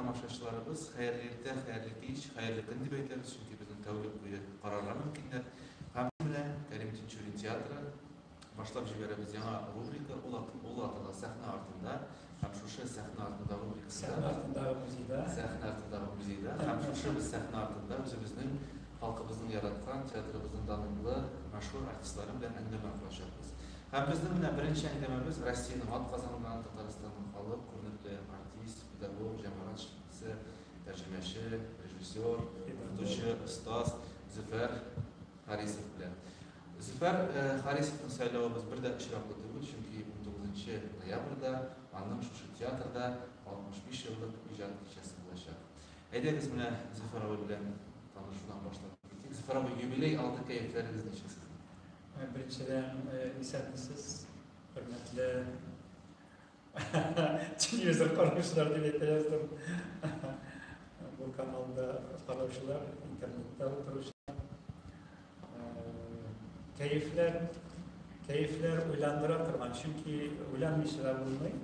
тамашачыларыбыз, хәерле иртә, хәерле кич, хәерле көн дип әйтәбез, чөнки безнең тәүлек буе карарга мөмкиннәр. Һәм менә Кәрим Тинчурин театры башлап җибәрәбез яңа рубрика, ул, ул атала «Сәхнә артында». Һәм шушы «Сәхнә артында» рубрикасында Сәхнә артындагы музейда. Сәхнә артындагы музейда. Һәм шушы без сәхнә артында үзебезнең халкыбызның яраткан, театрыбызның данлыклы, мәшһүр артистлары белән әңгәмә корачакбыз. Һәм безнең менә беренче әңгәмәбез Россиянең атказанган, Татарстанның халык күренекле артист, педагог, җәмәгать эшлеклесе, тәрҗемәче, режиссер, укытучы, остаз Зөфәр Харисов белән. Зөфәр Харисовны сайлавыбыз бер дә очраклы түгел, чөнки 19 ноябрьдә аның шушы театрда 65 еллык иҗат кичәсе булачак. Әйдәгез, менә Зөфәр абый белән танышудан башлап китик. Зөфәр абый, юбилей алды кәефләрегез ничек сезнең? Беренчедән, исәнмесез, хөрмәтле телевизор караучылар дип әйтә яздым. Бу каналда караучылар, интернетта утыручылар. Кәефләр, кәефләр уйландыра торган, чөнки уйланмыйча да булмый.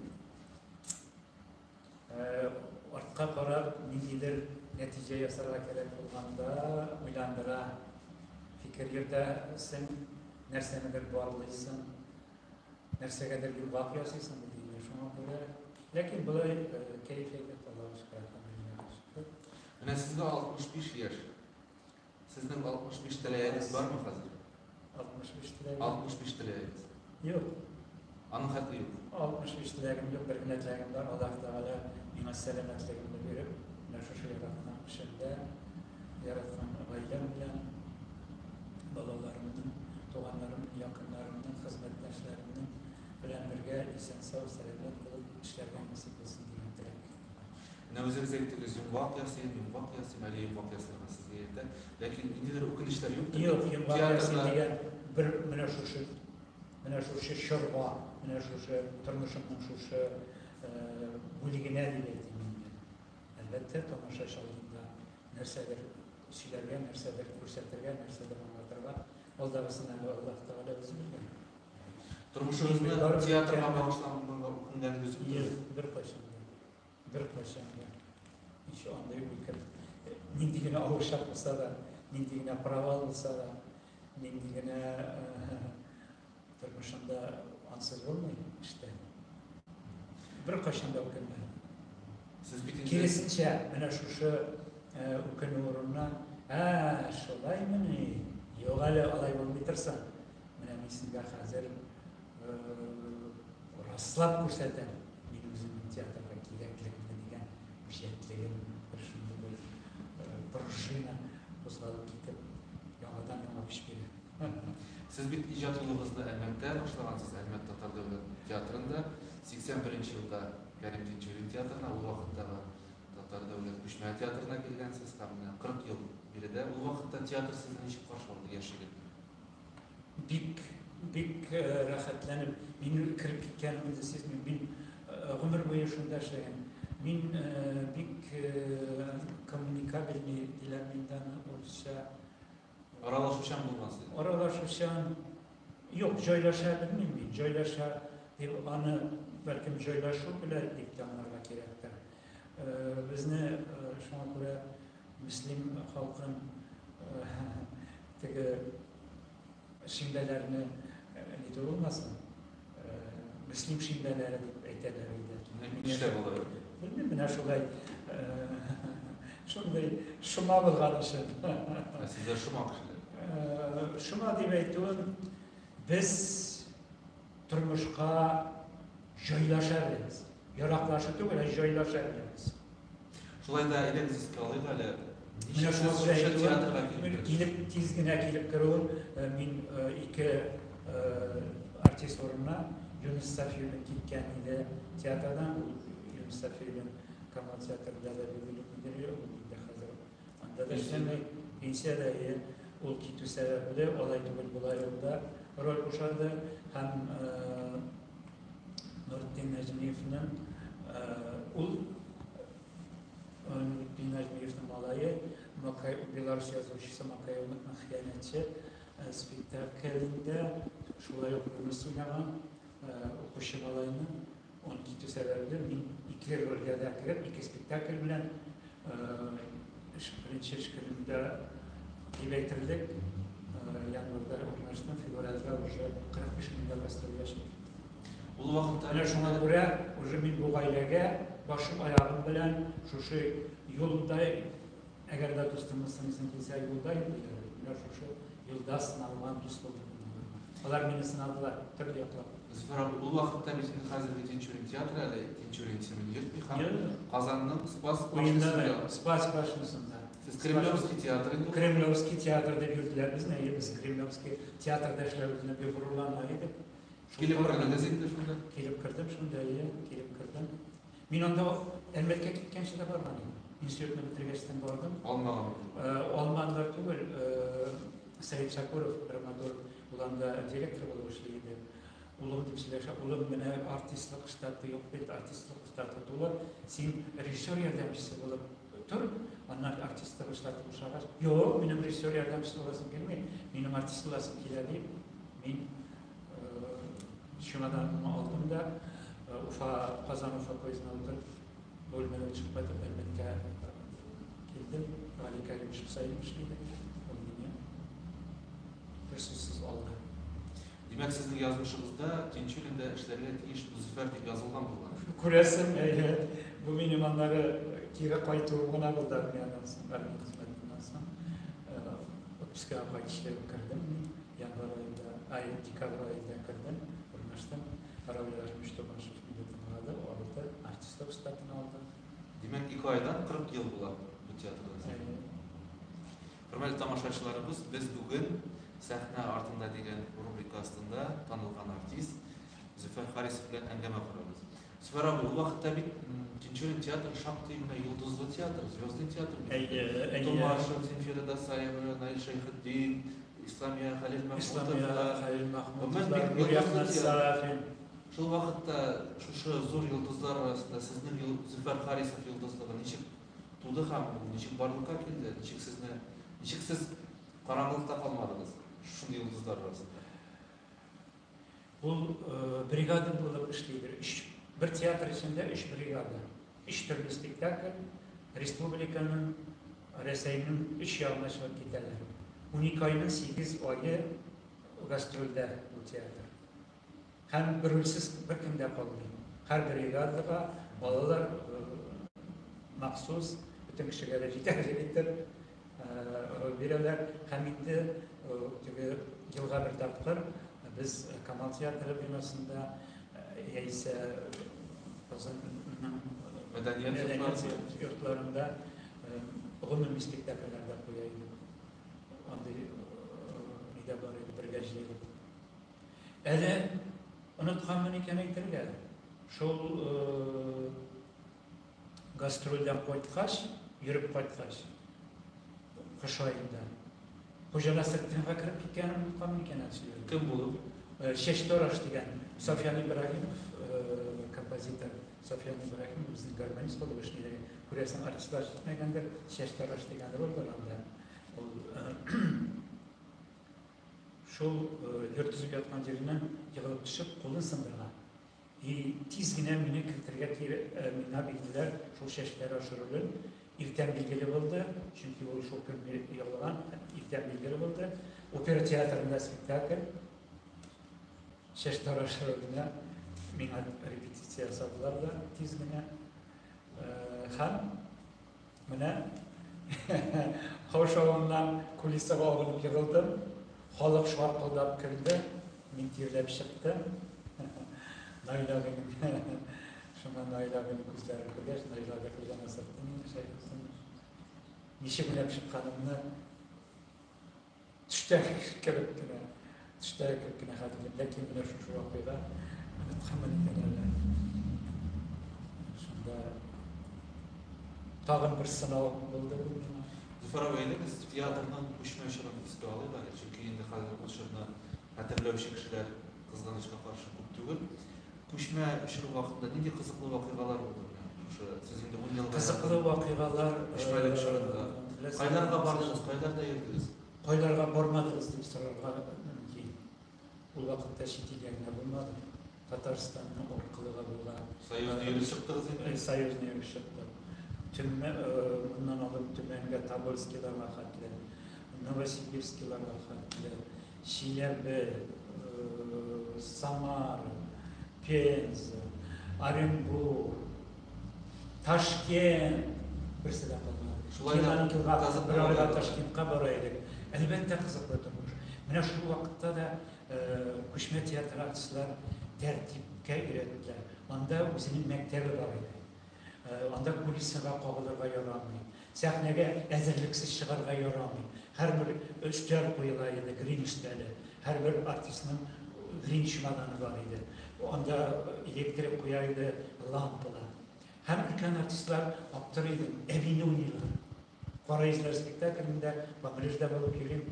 Артка карап, ниндидер нәтиҗә ясарга кирәк булганда уйландыра, фикер йөртәсең, нәрсәнедер барлыйсың, нәрсәгәдер йомгак ясыйсың бит инде. Шуңа күрә, ләкин болай кәеф әйбәт, Аллага шөкер, әлхәмдүлилләһ, шөкер. Менә сезгә 65 яшь. Сезнең 65 теләгегез бармы хәзер? 65 теләгем? 65 теләгегез. Юк. Аның хәтле юк. 65 теләгем юк, бер генә теләгем бар. Аллаһ Тәгалә миңа сәламәтлегемне биреп, менә шушы яраткан эшемдә, яраткан гаиләм белән, балаларымның, туганнарымның, якыннарымның, хезмәттәшләремнең белән бергә исән-сау, сәламәт булып эшләргә насыйп булсын дигән теләк. Менә үзегез әйттегез, йомгак ясыйм, йомгак ясыйм, әле йомгак ясарга сезгә иртә. Ләкин ниндидер үкенечләр юктыр? Юк, йомгак ясыйм дигән бер менә шушы, менә шушы чорга, менә шушы тормышымның шушы бүлегенә дип әйтим инде. Әлбәттә, тамашачы алдында нәрсәдер сөйләргә, нәрсәдер күрсәтергә, нәрсәдер аңлатырга, алдагысын әле Аллаһ Тәгалә үзе белгән. Тормышыгызны театрга багышлаганга үкенгәнегез юктыр? Юк, беркайчан да. Беркайчан да. Һич андый уй кереп, нинди генә авыр чак булса да, нинди генә провал булса да, нинди генә тормышында ансыз булмый эштә. Беркайчан да үкенмәдем. Сез бит инде Киресенчә, менә шушы үкенү урынына, ә, шулаймыни? Юк әле, алай булмый торсын. Менә мин сезгә хәзер раслап күрсәтәм, мин үземнең театрга кирәклегемне дигән үҗәтлегем бер шундый бер пружина кузгалып китеп, яңадан яңа көч бирә. Сез бит иҗат юлыгызны Әлмәттә башлагансыз, Әлмәт татар дәүләт театрында 81 елда Кәрим Тинчурин театрына, ул вакыттагы татар дәүләт күчмә театрына килгәнсез һәм менә 40 ел биредә. Ул вакытта театр сезне ничек каршы алды, яшь егетне? Бик, бик рәхәтләнеп, мин кереп киткәнемне дә сизмим. Мин гомер буе шунда эшләгән. Мин бик коммуникабельный диләр инде аны урысча. Аралашучан булгансыз. Аралашучан. Юк, җайлаша белмим мин. Җайлаша дип аны бәлкем җайлашу белә дип тә аңларга кирәктер. Безне шуңа күрә мөслим халкын теге шимбәләрне нитү булмасын, мөслим шимбәләре дип әйтәләр иде. Нишләп алай? Белмим, менә шулай шундый шома булган өчен. Ә сездә шома кешеләр? Шома дип әйтүем, без тормышка җайлаша беләбез. Яраклашу түгел, ә җайлаша беләбез. Шулай да әйдәгез искә алыйк әле. Менә шул театрга килеп, тиз генә килеп керүем, мин ике артист урынына Юныс Сафиуллин киткән иде театрдан. Ул Юныс Сафиуллин Камал театрында да бүлек мөдире, ул инде хәзер анда да эшләми, пенсиядә. Ул китү сәбәпле, алай түгел, болай ул да роль бушады һәм Нуртдин Нәҗмиевның ул Нуртдин Нәҗмиевның малае Макай, Беларусь язучысы Макаевның хыянәтче спектаклендә шулай ук Юныс уйнаган укучы малайны. Аны китү сәбәбе, мин ике рольгә дә кереп, ике спектакль белән эш, беренче эш көнендә дип әйтерлек, январьда урнаштым, февральдә уже 45 көнгә гастрольгә чыгып киттем. Ул вакытта Менә шуңа күрә уже мин бу гаиләгә башым аягым белән шушы юлда, әгәр дә дустыңны сыныйсың килсә, юлда йөриләр бит. Менә шушы юлда сыналган дус булдым мин аларга. Алар мине сынадылар төрле яклап. Зөфәр абый, ул вакытта бит инде хәзерге Тинчурин театры әле Тинчурин исемен йөртми һәм Казанның Спас башнясында. Спас башнясында. Сез Кремлевский театр инде ул. Кремлевский театр дип йөрделәр безне. Әйе, без Кремлевский театрда эшләвебезне бик горурлана идек. Килеп кердегез инде шунда? Килеп кердем шунда, әйе, килеп кердем. Мин анда Әлмәткә киткәнче дә барган идем. Институтны бетергәчтән бардым. Алмаган. Алмадылар түгел, Сәет Шакуров, драматург, ул анда директор булып эшли иде. Улым дип сөйләшә, улым, менә артистлык штаты юк бит, артистлык штаты тулы, син режиссер ярдәмчесе булып тор, аннан артистлык штаты бушагач, юк, минем режиссер ярдәмчесе буласым килми, минем артист буласым килә дип, мин чемоданымны алдым да, Уфа, Казан-Уфа поездына утырып, бүлмәдән чыгып кайтып, Әлмәткә килдем. Гали Кәримов Хусаинов эшли иде. Ул мине бер сүзсез алды. Димәк, сезнең язмышыгызда Тинчуринда эшләргә тиеш бу Зөфәр дип язылган булган. Күрәсең, әйе. Бу минем аннары кире кайтуым гына булды армиядән соң, армия хезмәтеннән соң. Отпускага кайтышлый ук кердем мин. Январь аенда, ай, декабрь аенда кердем, урнаштым. Равил Рәхимович Тумашев мине тыңлады, алды, артистлык штатына алды. Димәк, ике айдан 40 ел була бу театрда. Әйе. Хөрмәтле тамашачыларыбыз, без бүген Сәхнә артында дигән рубрика астында танылган артист Зөфәр Харисов белән әңгәмә корабыз. Зөфәр абый, ул вакытта бит Тинчурин театры шактый менә йолдызлы театр, звездный театр бит. Әйе, әйе. Тумашев, Земфира Дасаева, Наил Шәйхетдин, Исламия Хәлил Исламия Мәхмүтовлар. Хәлил Гомумән, Мәхмүтовлар, бик Нури йолдызлы Әхмәт театр. Сафин. Шул вакытта шушы зур йолдызлар арасында сезнең Зөфәр Харисов йолдызлыгы ничек туды һәм ул ничек барлыкка килде? Ничек сезне, ничек сез караңгылыкта калмадыгыз шушындый йолдызлар арасында? Ул бригада булып эшлидер. Өч, бер театр эчендә өч бригада. Өч төрле спектакль республиканың, Рәсәйнең өч ягына чыгып китәләр. 12 айның 8 ае гастрольдә бу театр. Һәм рольсез беркем дә калмый. Һәр бригадага балалар махсус бөтен кешегә дә җитәрлек итеп роль бирәләр. Һәм инде теге елга бер тапкыр без Камал театры бинасында яисә Казанның Мәдәният йортларында гомуми спектакльләр дә куя идек. Андый нидә бар иде, бергә җыелып. Әле онытканмын икән әйтергә. Шул гастрольдән кайткач, йөреп кайткач, кыш аенда Хуҗа Насретдинга кереп киткәнен онытканмын икән әле сөйләргә. Кем булып? Чәчтараш дигән Софьян Ибраһимов, композитор Софьян Ибраһимов безнең гармонист булып эшли иде. Күрәсең, артистлар җитмәгәндер, Чәчтараш дигән роль бар анда. Ул шул йорт төзеп яткан җиреннән егылып төшеп, кулын сындырган. И тиз генә мине кертергә миңа бирделәр шул Чәчтараш ролен. Иртән билгеле булды, чөнки ул шул көнне егылган, иртән билгеле булды. Опера театрында спектакль. Чәчтараш роленә миңа репетиция ясадылар да тиз генә. Һәм менә каушавымнан кулисага абынып егылдым. Халык шаркылдап көлде. Мин тирләп чыктым. Наил абыйның шуннан Наил абыйның күзләрен күргәч, Наил абый кулдан сыртты мине, Шәйхетдинов. Ничек уйлап чыкканымны төштә кебек кенә, төштә кебек кенә хәтерлим. Ләкин менә шушы вакыйга онытканмын икән әле. Шунда тагын бер сынау булды бу миңа. Зөфәр абый, әйдәгез театрның күчмә чорын искә алыйк әле, чөнки инде хәзер ул чорны хәтерләүче кешеләр кызганычка каршы күп түгел. Күчмә чор вакытында нинди кызыклы вакыйгалар булды менә шушы сез инде 10 елга Кызыклы вакыйгалар күчмәлек чорында. Кайларга бардыгыз, кайларда йөрдегез? Кайларга бармадыгыз дип сорарга мөмкин. Ул вакытта чит илгә генә булмады. Татарстанның аркылыга була. Союзны йөреп чыктыгыз инде? Союзны йөреп чыктык. Моннан алып Төмәнгә, Тобольскиларга хәтле, Новосибирскиларга хәтле, Чиләбе, Самара, Пенза, Оренбург, Ташкент, берсе дә калмады. Шулай да кызыклы бер айга Ташкентка бара идек. Әлбәттә, кызыклы тормыш. Менә шул вакытта да күчмә театр артистлар тәртипкә өйрәттеләр. Анда үзенең мәктәбе бар иде. Анда кулисага кагылырга ярамый. Сәхнәгә әзерлексез чыгарга ярамый. Һәрбер өстәл куела иде, грим өстәле. Һәрбер артистның грим чемоданы бар иде. Анда электрик куя иде лампалар. Һәм өлкән артистлар аптырый иде, әбине уйныйлар. Кара йөзләр спектаклендә Помрежда булып йөрим.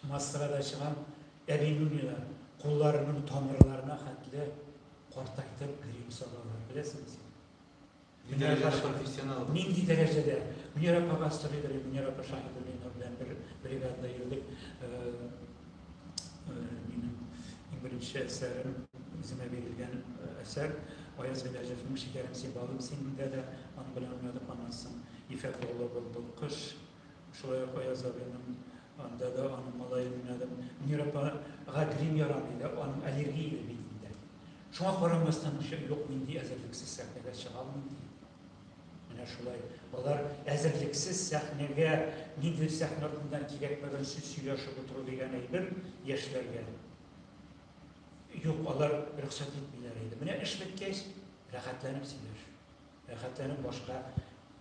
Массага да чыгам, әбине уйныйлар. Кулларының тамырларына хәтле картайтып грим салалар. Беләсеңме? Нинди дәрәҗәдә профессионал? Нинди дәрәҗәдә? Мөнир апага сорыйдыр, Мөнир апа Шаһидуллина белән бер бригадада йөрдек. Минем иң беренче әсәрем, үземә бирелгән әсәр, Аяз Гыйләҗевнең Шикәрем син, балым син дә дә аның белән уйнадык. Аннан соң Ефәк баулы былбыл кош, шулай ук Аяз абыйның анда да аның малаен уйнадым. Мөнир апага грим ярамый иде, аның аллергия иде битендә. Шуңа карамастан, юк, нинди әзерлексез сәхнәгә чыга алмыйм ди. Менә шулай. Алар әзерлексез сәхнәгә, ниндидер сәхнә артыннан кирәкмәгән сүз сөйләшеп утыру дигән әйбер яшьләргә. Юк, алар рөхсәт итмиләр иде. Менә эш беткәч, рәхәтләнеп сөйләш. Рәхәтләнеп башка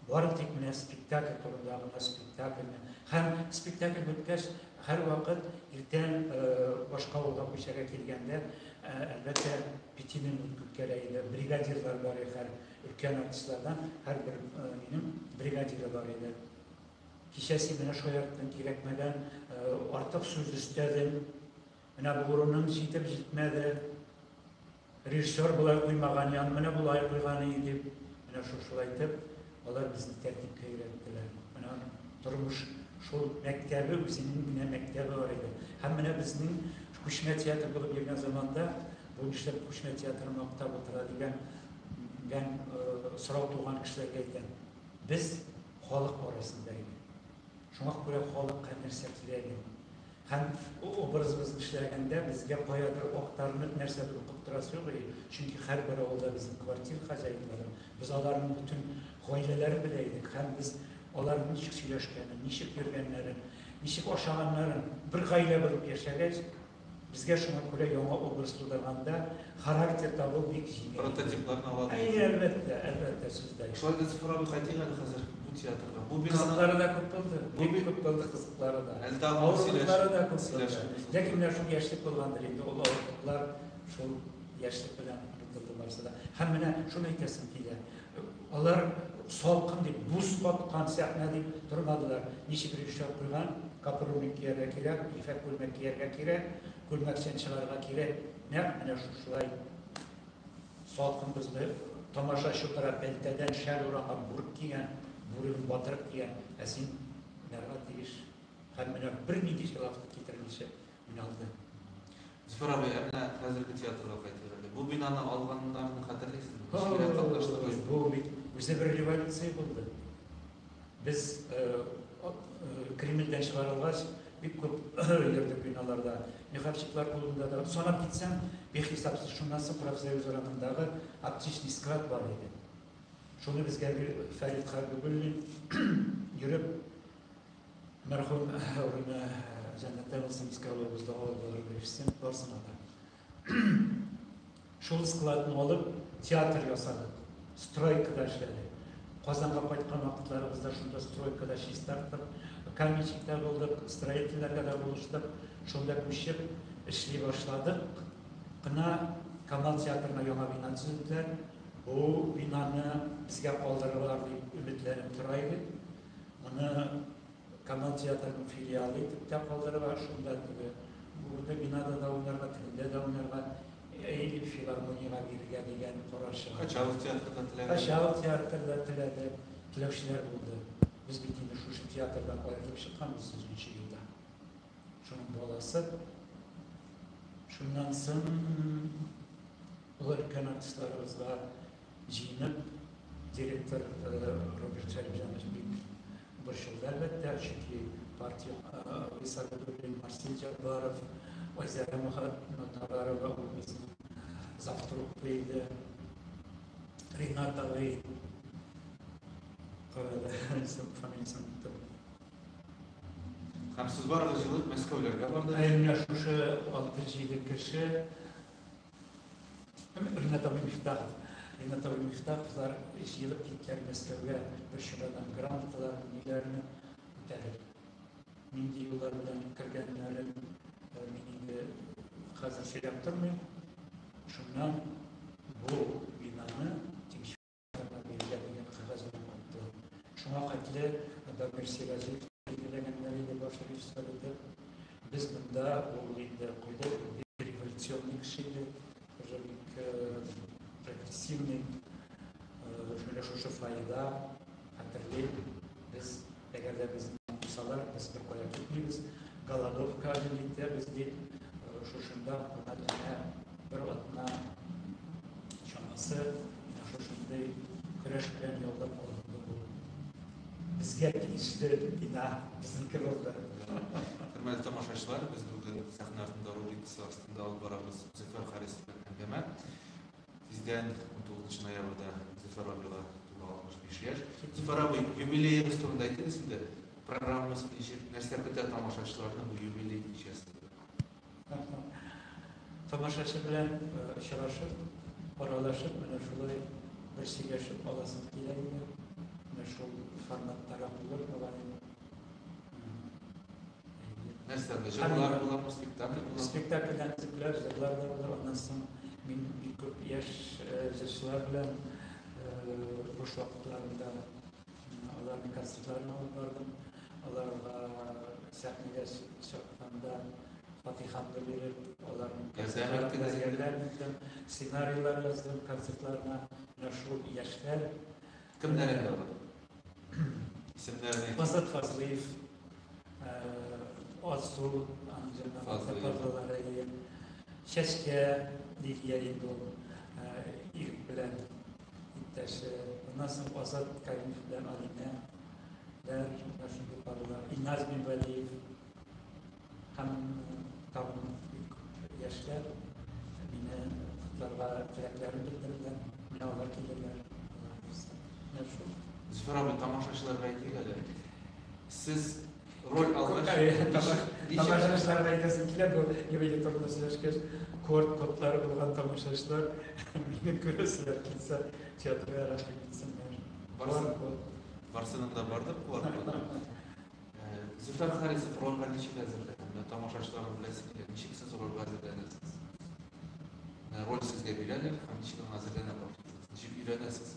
бары тик менә спектакль турында гына спектакльне. Һәм спектакль беткәч, һәрвакыт иртән башка авылга күчәргә килгәндә, әлбәттә, пятиминутка үткәрә иде. Бригадирлар бар иде, һәр өлкән артистлардан һәрбер минем бригадиры бар иде. Кичә син менә шаярттың, кирәкмәгән, артык сүз өстәдең. Менә бу урының җитеп җитмәде. Режиссер болай куймаган, ян менә болай куйган иде дип, менә шушылай итеп, алар безне тәртипкә өйрәттеләр. Менә тормыш шул мәктәбе, үзенең генә мәктәбе бар иде. Һәм менә безнең күчмә театр булып йөргән заманда, бу нишләп күчмә театрны мактап утыра дигән дигән сорау туган кешеләргә әйтәм. Без халык арасында идек. Шуңа күрә халыкка нәрсә кирәген һәм образыбызны эшләгәндә безгә каядыр актарынып нәрсәдер укып торасы юк иде. Чөнки һәрбер авылда безнең квартир хозяиннары, без аларның бөтен гаиләләрен белә идек һәм без аларның ничек сөйләшкәнен, ничек йөргәннәрен, ничек ашаганнарын бер гаилә булып яшәгәч, Безгә шуңа күрә яңа образ тудырганда характер табу бик җиңел. Прототипларны ала. Әйе, әлбәттә, әлбәттә, сүз дә юк. Шулай да, Зөфәр абый, кайтыйк әле хәзер бу театрга. Бу бинаны Кызыклары да күп булды. Бик күп булды кызыклары да. Әле тагын Авырлыклары да күп булды. Ләкин менә шул яшьлек булгандыр инде, ул авырлыклар шул яшьлек белән онытылды барысы да. Һәм менә шуны әйтәсем килә. Алар салкын дип, боз каткан сәхнә дип тормадылар. Ничек режиссер куйган, капроник кияргә кирәк, ефәк күлмәк кияргә кирәк, күлмәкчән чыгарга кирәк. Нәкъ менә шушылай салкын бозлы тамашачы утыра, пәлтәдән шәл уранган, бүрек кигән, бүреген батырып кигән, ә син уйнарга тиеш. Һәм менә бернинди хилафлык китермичә уйналды. Зөфәр абый, ә менә хәзерге театрга кайтыйк әле. Бу бинаны алганнарны хәтерлисезме? Ничек кенә катнаштыгыз? Бу бит үзе бер революция булды. Без Кремльдән чыгарылгач, бик күп йөрдек биналарда. Меховщиклар кулында да. Санап китсәм, бихисапсыз. Шуннан соң профсоюз урамындагы аптечный склад бар иде. Шуны безгә Фәрит Хәбибуллин йөреп, мәрхүм, урыны җәннәттә булсын, искә алуыбыз, догалар бирсен барсына да. Шул складны алып, театр ясадык. Стройкада эшләдек. Казанга кайткан вакытларыбызда шунда стройкада чистарттык, каменщикта булдык, строительләргә дә булыштык. Шунда күчеп эшли башладык. Кына Камал театрына яңа бина төзеделәр. Бу бинаны безгә калдырырлар дип өметләнеп тора идек. Моны Камал театрының филиалы итеп тә калдырырга, шунда теге бурда бинада да уйнарга, тегендә дә уйнарга, филармониягә бирергә дигән карар чыгарды. Качалов театры да теләде. Качалов театры да теләде, теләүчеләр булды. Без бит инде шушы театрдан аерылып чыкканбыз 100 елда. Шуның баласы. Шуннан соң Ул өлкән артистларыбызга җыенып, директор Роберт Шәрипҗанов бик борчылды, әлбәттә, чөнки партия Сабидуллин, Марсель Җаббаров, Айзәрә Мөхәммәтоварова, ул безнең завтруппа иде, Ринат абый, фамилиясен оныттым. Һәм сез барыгыз җыелып Мәскәүләргә бардыгыз. Ә менә шушы 6-7 кеше, Ринат абый Мифтахов, Ринат абый Мифтаховлар җыелып киттеләр Мәскәүгә, бер чемодан грамоталар, ниләрне күтәреп. Нинди юллар белән кергәннәрен мин инде хәзер сөйләп тормыйм. Шуннан бу бинаны Тимченкога бирелә дигән кәгазь белән кайттылар. Шуңа хәтле Дамир Сираҗиев билгеләгәннәр иде баш режиссер итеп. Без монда, ул инде куйды, ул бик революционный кеше иде, уже бик прогрессивный. Менә шушы фойеда, хәтерлим, без, әгәр дә безне кусалар, без беркая китмибез, голодовка объявить итәбез дип, шушында куна төнә бер атна чамасы менә шушындый көрәш белән яулап алынды бу. Безгә тиешле бина безнеке булды. Хөрмәтле тамашачылар, без бүген сәхнә артында рубрикасы астында алып барабыз Зөфәр Харисов белән әңгәмә. Тиздән 19 ноябрьдә Зөфәр абыйга тула 65 яшь. Зөфәр абый, юбилеегыз турында әйтегез инде. Программасы ничек, нәрсә көтә тамашачыларны бу юбилей кичәсендә? Тамашачы белән очрашып, аралашып, менә шулай бер сөйләшеп аласым килә инде. Менә шул форматтарак булыр, мөгаен. Нәрсә анда? Җырлар буламы, спектакль буламы? Спектакльдән өзекләр, җырлар да булыр. Аннан соң мин бик күп яшь җырчылар белән буш вакытларымда аларның концертларын алып бардым. Аларга сәхнәгә чыкканда фатихамны биреп, аларның концертларына ярдәм иттем, сценарийлар яздым концертларына. Менә шул яшьләр. Кемнәр инде алар? Исемнәрен әйт. Азат Фазлыев, Алсу, аның җырнамасы, Чәчкә, Лилия инде ул, Ирек белән иптәше. Аннан соң Азат Каримов белән Алинә, менә шундый парлар. Илназ Минвәлиев һәм тагын бик күп яшьләр мине котларга теләкләрен белдерделәр. Менә алар килерләр. Менә шул. Зөфәр абый, тамашачыларга әйтик әле. Сез роль алгач, тамашачыларга әйтәсем килә, бу юбилей турында сөйләшкәч, корт котлары булган тамашачылар мине күрәселәр килсә, театрга рәхим итсеннәр. Барсының да бардыр куар коды. Зөфәр Харисов рольгә ничек әзерләнә? Менә тамашачыларның беләсе килә, ничек сез рольгә әзерләнәсез? Менә роль сезгә бирәләр һәм ничек аңа әзерләнә башлыйсыз? Ничек өйрәнәсез?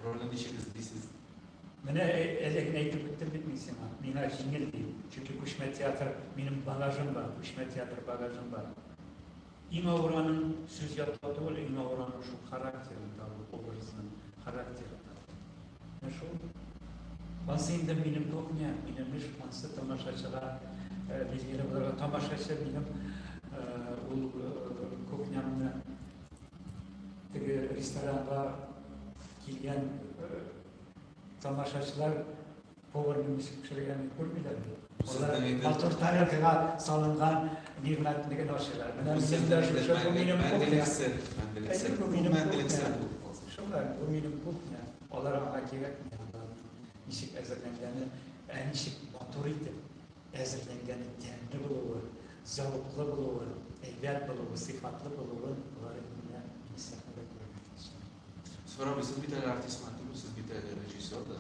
Рольне ничек эзлисез? Менә әле генә әйтеп үттем бит мин сиңа. Миңа җиңел дип. Чөнки күчмә театр, минем багажым бар, күчмә театр багажым бар. Иң авыр аның сүз ятлау түгел, иң авыр аның шул характерын табу, образның характерын табу. Менә шул. Ансы инде минем кухня, минем эш, ансы тамашачыга билгеле булырга. Тамашачы минем ул кухнямны теге ресторанга килгән тамашачылар поварның ничек пешергәнен күрмиләр бит. Алар матур тарелкага салынган нигъмәтне генә ашыйлар. Менә минем дә шушы, бу минем кухня. Бу минем кухня. Шулай, бу минем кухня. Алар аңа кирәкми, ничек әзерләнгәне, ә ничек матур итеп әзерләнгәне, тәмле булуы, зәвыклы булуы, әйбәт булуы, сыйфатлы булуын алар менә мине сәхнәдә күрергә тиешләр. Зөфәр абый, сез бит әле артист кына түгел, сез бит әле режиссер да.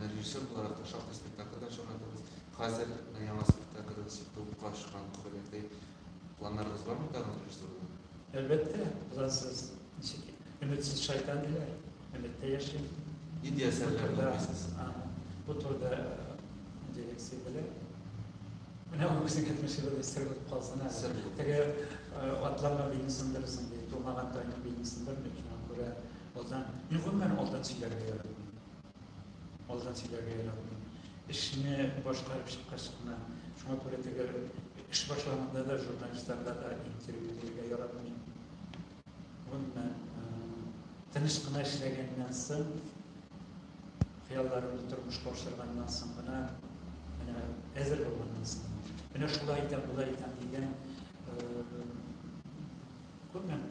Режиссер буларак та шактый спектакльләр чыгардыгыз. Хәзер яңа спектаклегез чыкты, утка очкан күбәләктәй. Планнарыгыз бармы тагын режиссер булу? Әлбәттә, плансыз ничек? Өметсез шайтан диләр. Өметтә яшим. Нинди әсәрләр уйлыйсыз? Бу турыда дирекция белә. Менә ул үзең әйтмешли бер сер булып калсын әле. Теге атлама билен сындырырсың ди, тумаган тайның билен сындырмый, шуңа күрә алдан, мин гомумән алдан сөйләргә яратмыйм. Алдан сөйләргә яратмыйм. Эшне башкарып чыккач кына, шуңа күрә теге Эш башлаганда да журналистларга да интервью бирергә яратмыйм. Гомумән, тыныч кына эшләгәннән соң, хыялларымны тормышка ашырганнан соң гына, менә әзер булганнан соң. Менә шулай итәм, болай итәм дигән, гомумән,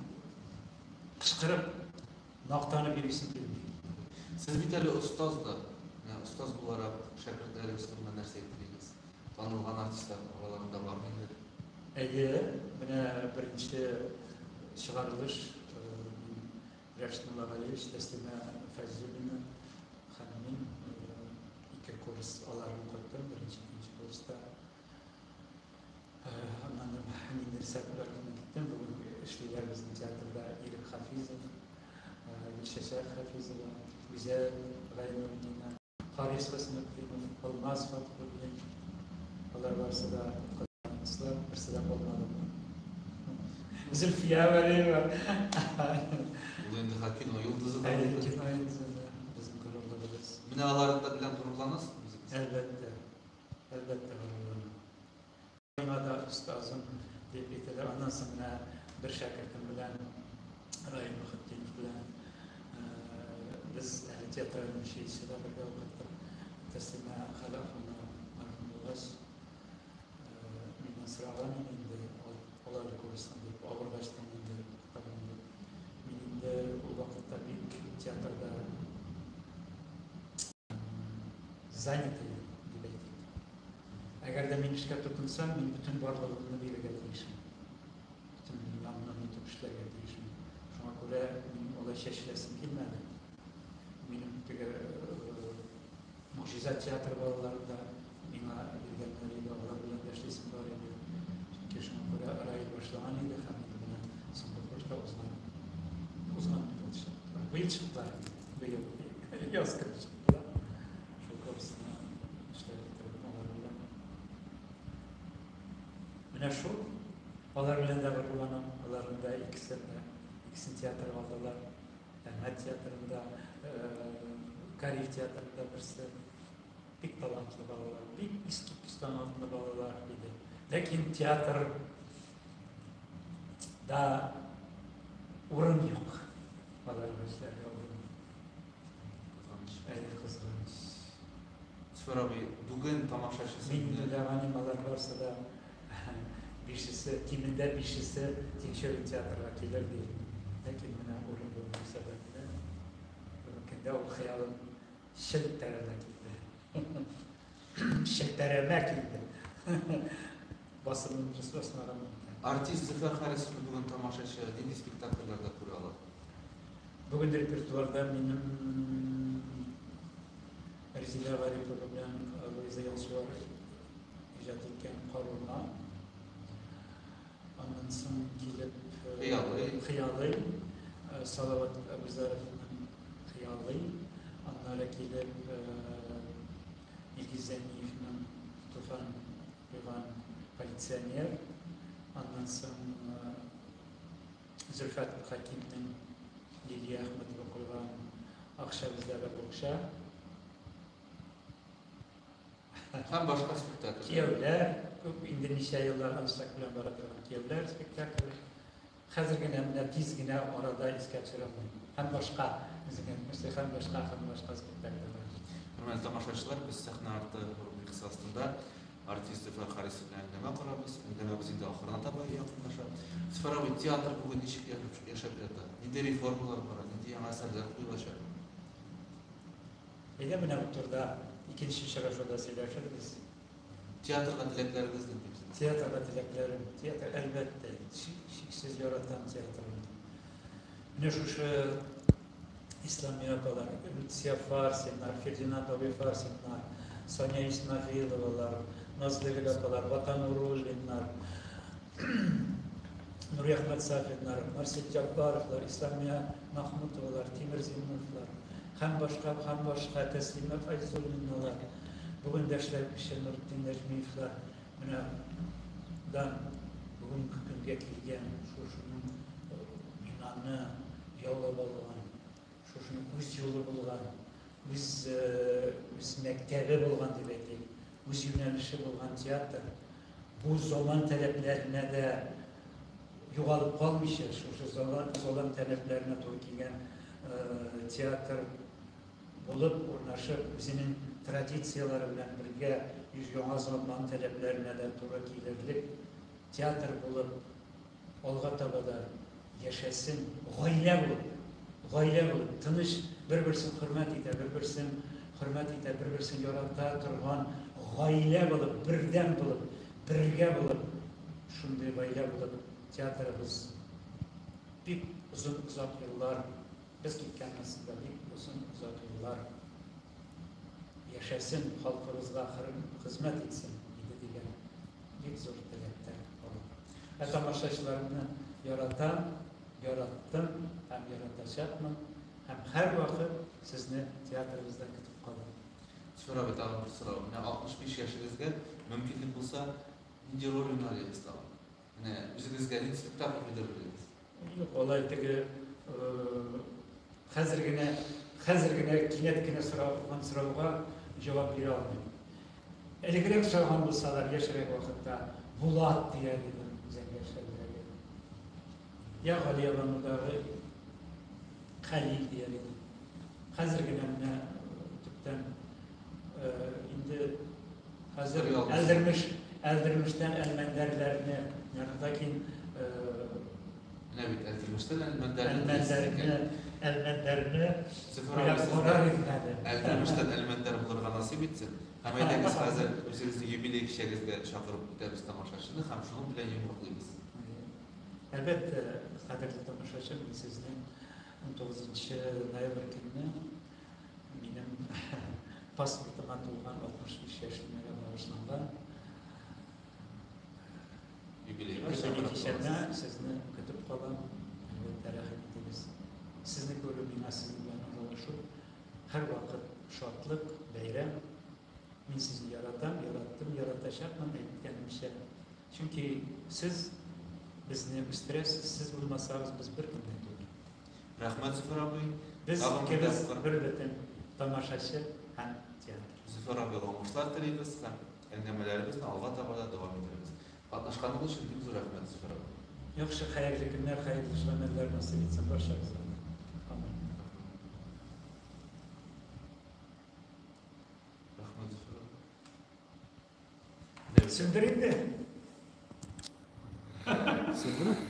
кычкырып, мактанып йөрисем килми. Сез бит әле остаз да. Менә остаз буларак шәкертләрегез турында нәрсә әйтер идегез? Танылган артистлар араларында бармы инде? Әйе, менә беренче чыгарылыш Рәшит Муллагалиевич, Тәслимә Фәйзуллина һәм мин ике курс аларны укыттым, беренче, икенче курста. Аннан ниндидер сәбәпләр белән киттем. Бүген эшлиләр безнең театрда Ирек Хафизов, Гөлчәчәк Хафизова, Гүзәл Гайнуллина. Харис Хөснетдинов, Алмаз Фатхуллин, алар барысы да укыганлар, берсе дә калмады. Зөлфия Вәлиева. Ул инде хәтта кино йолдызы да Әйе, булды. кино йолдызы да, безнең горурлыгыбыз. Менә алар да белән горурланасызмы үзегез? Әлбәттә, әлбәттә горурланам. Миңа да остазым дип әйтәләр. Аннан соң менә бер шәкертем белән, Раил Мөхетдинов белән без әле театраль училищеда бергә укыттык. Тәслимә Хәләфовна мәрхүм булгач, миннән сораган иде инде, ал әле курсын дип, авыргачтан инде укытырмын дип. Мин инде ул вакытта бик театрда занят идем, дип әйтик. Әгәр дә мин эшкә тотынсам, мин бөтен барлыгымны бирергә тиешмен. Бөтен дөньямны онытып эшләргә тиешмен. Шуңа күрә мин алай чәчеләсем килмәде. Минем теге Могҗиза театры балалары да миңа биргәннәр иде, алар белән дә эшлисем бар иде. Чөнки шуңа күрә Раил башлаган иде һәм инде менә соңгы курста узган узган ел чыктылар. Быел чыктылар. Быел яз көне чыктылар. Шул курсны эшләп бетердем алар белән. Менә шул. Алар белән дә горурланам. Аларның да икесен дә, икесен театрга алдылар. Әхмәт театрында, Кариев театрында берсе. Бик талантлы балалар, бик искиткеч талантлы балалар иде. Ләкин театр да урын юк. Аларга эшләргә урын. Кызганыч. Әйе, кызганыч. Зөфәр абый, бүген тамашачы Мин сезне уйлаганым, алар барысы да бишесе, кимендә бишесе Тинчурин театрга килер дип. Ләкин менә урын булмау сәбәпле, бүгенге көндә ул хыялым челпәрәмә килде. Челпәрәмә килде. Басымын дөрес басмаганмын икән. Артист Зөфәр Харисовны бүген тамашачы нинди спектакльләрдә күрә ала? Бүген репертуарда минем Резеда Гарипова белән Луиза Янсуар иҗат иткән Карурман. Аннан соң килеп Хыялый. Хыялый, Салават Әбүзәровның Хыялый. Аннары килеп Илгиз Зәмиевның Туфан куйган Полиционер. Аннан соң Зөлфәт Хәкимнең Лилия Әхмәтова куйган Акча бездә букча. Һәм башка спектакль. Кияүләр, күп инде ничә еллар аншлаг белән бара торган Кияүләр спектакле. Хәзер генә менә тиз генә арада искә төшерә алмыйм. Һәм башка, үзеңә әйтмешли, һәм башка спектакльләр. Хөрмәтле тамашачылар, без сәхнә арты рубрикасы астында артист Зөфәр Харисов белән әңгәмә корабыз. Әңгәмәбез инде ахырына таба якынлаша. Зөфәр абый, театр бүген ничек яшәп ята? Нинди реформалар бара? Нинди яңа әсәрләр куелачак? Әйдә менә бу турыда икенче очрашуда сөйләшербез. Театрга теләкләрегез нинди? Театрга теләкләрем, театр, әлбәттә, чиксез яратам театрны. Менә шушы Исламия апалар, Люция Фарсиннар, Фердинанд абый Фарсиннар, Соня Исмәгыйловалар, Назлыгөл апалар, Ватан Нуруллиннар, Нуриәхмәт Сафиннар, Марсель Җаббаровлар, Исламия Махмутовалар, Тимер Зиннуровлар һәм башка, һәм башка Тәслимә Фәйзуллиналар, бүген дә эшләп кеше Нуретдин Нәҗмиевлар, менә дан бүгенге көнгә килгән шушының бинаны яулап алган, шушының үз юлы булган, үз үз мәктәбе булган дип әйтик, үз юнәлеше булган театр. бу заман таләпләренә дә югалып калмыйча, шушы заман таләпләренә туры килгән театр булып урнашып, үзенең традицияләре белән бергә яңа заман таләпләренә дә туры килерлек театр булып алга таба да яшәсен, гаилә булып, гаилә булып, тыныч, бер-берсен хөрмәт итә, бер-берсен хөрмәт итә, бер-берсен ярата торган гаилә булып, бердәм булып, бергә булып, шундый гаилә булып театрыбыз бик озын озак еллар, без киткәннән соң да бик озын озак еллар яшәсен, халкыбызга хезмәт итсен иде дигән бик зур теләктә калам. Ә тамашачыларымны яратам, яраттым һәм яратачакмын һәм һәрвакыт сезне театрыбызда көтеп калам. Зөфәр абый, тагын бер сорау. Менә 65 яшегезгә мөмкинлек булса, нинди роль уйнар идегез тагын? Менә үзегезгә нинди спектакль куйдырыр идегез? Юк, алай теге хәзер генә, хәзер генә кинәт кенә соралган сорауга җавап бирә алмыйм. Элегрәк сораган булсалар, яшьрәк вакытта Булат дияр идем, Зәңгәр шәлдәге. Я Галиябанудагы Хәлил дияр идем. Хәзер генә менә төптән инде хәзер Әлдермеш, Әлдермештән Әлмәндәрләрне, ләкин Менә бит Әлдермештән Әлмәндәрне Әлмәндәрне уйлап карар идем әле. Әлдермештән Әлмәндәр булырга насыйп итсен. Һәм әйдәгез хәзер үзегезнең юбилей кичәгезгә чакырып үтәбез тамашачыны һәм шуның белән йомгаклыйбыз. Әлбәттә, кадерле тамашачы, мин сезне 19 ноябрь көнне минем паспортыма тулган 65 яшемә багышланган юбилейга кичәмә сезне көтеп калам. Әлбәттә, рәхим итегез. Сезне күрү миңа сезнең белән аралашу һәрвакыт шатлык, бәйрәм. Мин сезне яратам, яраттым, яратачакмын, әйткәнемчә. Чөнки сез безне үстерәсез, сез булмасагыз, без беркем дә түгел. Рәхмәт, Зөфәр абый. Без икебез бер бөтен тамашачы һәм театр. Зөфәр абыйга уңышлар телибез һәм әңгәмәләребезне алга таба да дәвам итәрбез. Катнашканыгыз өчен бик зур рәхмәт, Зөфәр абый. Яхшы, хәерле көннәр, хәерле гамәлләр насыйп итсен барчабызга. Амин. Рәхмәт, Зөфәр абый. Сүндер инде. Сүндер.